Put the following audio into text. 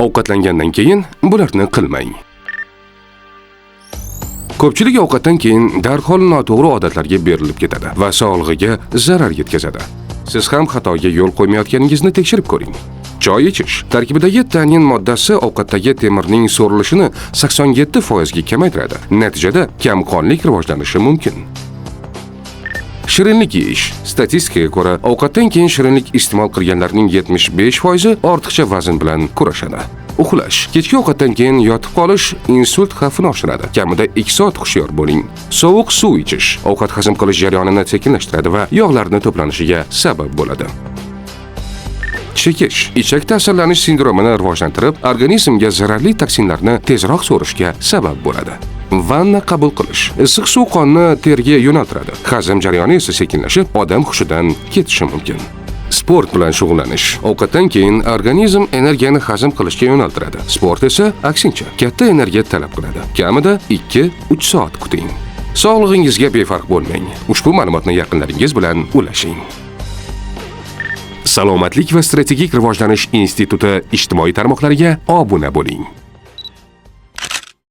Ovqatlangandan keyin bularni qilmang. Ko'pchilik ovqatdan keyin darhol noto'g'ri odatlarga berilib ketadi va sog'lig'iga zarar yetkazadi. Siz ham xatoga yo'l qo'ymayotganingizni tekshirib ko'ring. Choy ichish. Tarkibidagi tanin moddasi ovqatdagi temirning so'rilishini 87% ga kamaytiradi. Natijada kamqonlik rivojlanishi mumkin. Shirinlik yeyish. Statistikaga ko'ra, ovqatdan keyin shirinlik iste'mol qilganlarning 75% ortiqcha vazn bilan kurashadi. Uxlash. Kechki ovqatdan keyin yotib qolish insult xavfini oshiradi. Kamida 2 soat hushyor bo'ling. Sovuq suv ichish ovqat hazm qilish jarayonini sekinlashtiradi va yog'larni to'planishiga sabab bo'ladi. Chekish. Ichak ta'sirlanish sindromini rivojlantirib, organizmga zararli toksinlarni tezroq so'rishga sabab bo'ladi. Vanna qabul qilish. Issiq suv qonni terga yo'naltiradi. Hazm jarayoni esa sekinlashib, odam hushidan ketishi mumkin. Sport bilan shug'ullanish. Ovqatdan keyin organizm energiyani hazm qilishga yo'naltiradi. Sport esa aksincha katta energiya talab qiladi. Kamida 2-3 soat kuting. Sog'lig'ingizga befarq bo'lmang. Ushbu ma'lumotni yaqinlaringiz bilan ulashing. Salomatlik va strategik rivojlanish instituti ijtimoiy tarmoqlariga obuna bo'ling.